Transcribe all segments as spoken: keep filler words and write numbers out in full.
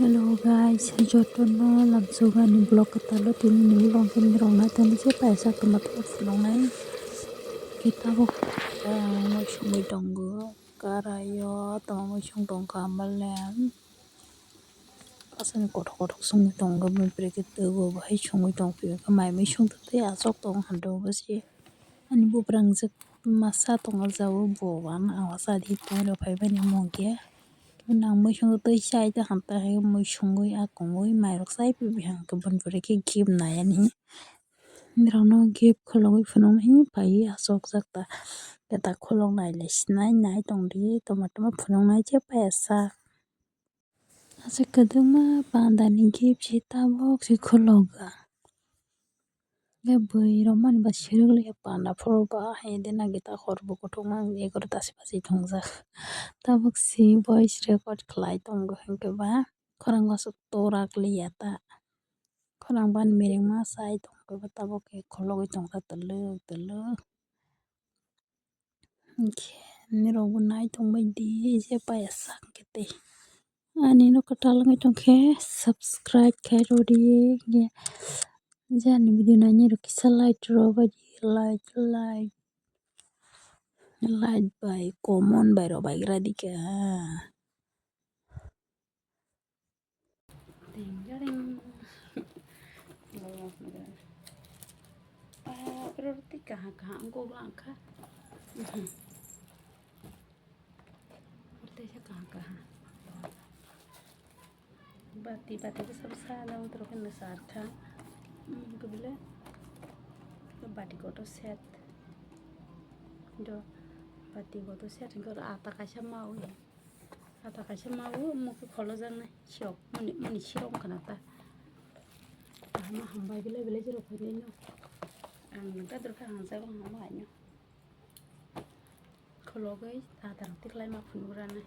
Hello guys, jotono lamsogani vlog kwtalo tini ni vlog ni rok naitani se paisa tongma tongma phunuknai. Khe tabuk, ah, muisungwi tongo, karaio tongma muisung tongkha malen. Aswk kothok kothok songwi tongo, bini pore khe twibo bahai songwi tongphio, khe mai muisung twi aswk tong hando bo se. Ani buprang jwk masa tong o jaga o bo ano awa chadi tong rw phaimani mungkhe. Nang muisung twi chai ta hamta hai muisungwi akungwi mairok chai pibi hangkhe boni pore khe gift nai ani. Norokno gift khulugwi phunuknwi phaiwi achukjak ta. Khe ta khuluk nailai sinai nai tongdi tongma tongma phunuknai je paiya sak. Aswk kwbangma pandani gift se tabuk se khulukgo. Khe bwrwi rok mani ba sirwk liya panda phuru ba hai de nang gita hor bo kuthuk mang egarota se bachai thwngjak. Tabuk se voice record khlai tongo hinkhe ba khorang aswk torak liya ta. Khorang ban merengma chai tongkhe ba tabuk khe khulugwi tongkha twlwk twlwk. Hinkhe nirokbo nai tongbaidi je paiya sak khe tei. Ani no kwtal wngwi tongkhe subscribe khe rwdi. Hinkhe je ani video nainai rok kisa like rwbaidi, like, like, like bai comment bai rwbaidikha. Ding, ding. Bapre, tei kaha kaha wngkok lang kha. Tei se kaha kaha. Bati, bati bwsa bwsa da wngtoro khe nw sar kha. Kobile bati kotor set. Do bati kotor set wngkha ata kaisa mawi. Ata kaisa mawi, omo khe kholojaknai sirok, mani, mani sirok wngkha na ta. Kaham hambai belai belai jora phainaino. Ang gador khe hangjago hama haino. Khologwi ata rok tikhlai ma phunukgranai.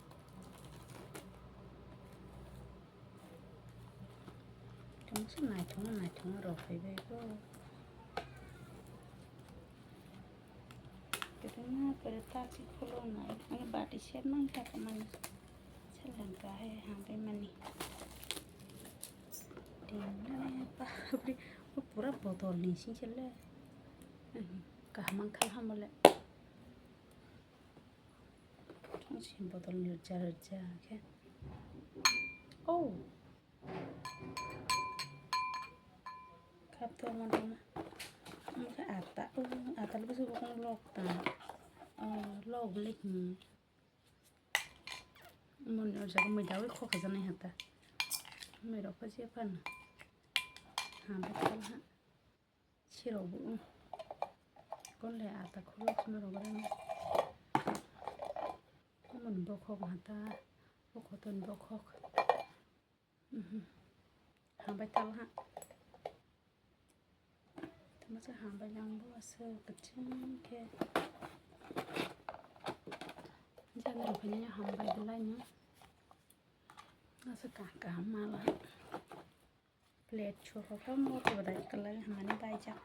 Tongsa naithokma naithokma rok phaibai kho. Kwbangma pore ta si khuluknai. Ani bati set mang kha mani. Seleng kahai hambai mani. Ding, bapre, o pura botol ni sing se le. Kaham ang khai hamle. Thong si botol ni rwja rwja khe. Oh. Cup tongma tongma. Omo khe ata, oh, ata le bwswk rokong log ta. Oh, log le hi. Moni o jaga mui dawi khokha janai hata. Mui rok pha je phano. Ha, bwkhal ha. Sirok bo, hmm. Kon le ata khuluk sima rok rani. Omo ni bokhok hata, o kotor ni bokhok. Mhm. Hambai tal ha. Tama se hambai lang bo ase kwchwng khe. Jani rok phai nini hambai belai no. Ase kaham kaham mala. Plate chukha khe moto bai kwlai hamani baijak.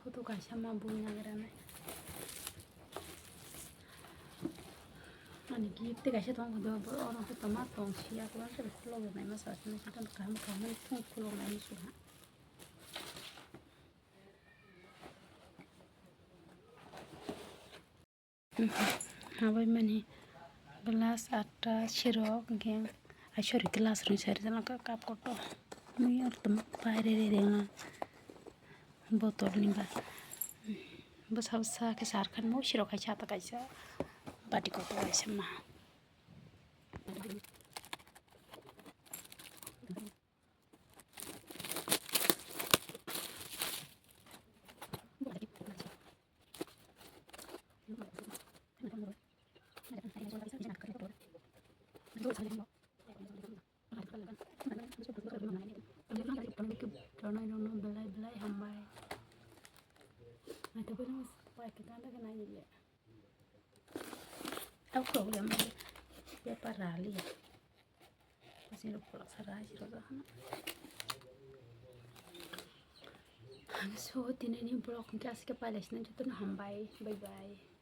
Photo kaisa ma bui nagra nai. Ani gift tei kaisa tong do, oro khe toma tong siya ko se khulok nai ma sa se kaham kaham thung khulok nai su ha. Habai mani glass atta sirok, hwnkhe, ai, sorry, glass rwng sari jana khe cup kotor. Mui aro tongma paire rerengma bottle ni ba. Bwsa bwsa khe sar khan mo sirok kaisa ata kaisa bati kotor kaisa ma. Belai belai hambai. Naitugwi nw pai kwthang dagi nainile. Tau problem paper raliya. Sini pula sara siro dohana. So, tinini vlog hwnkhe aswk pailai sina jotono hambai. Bye bye.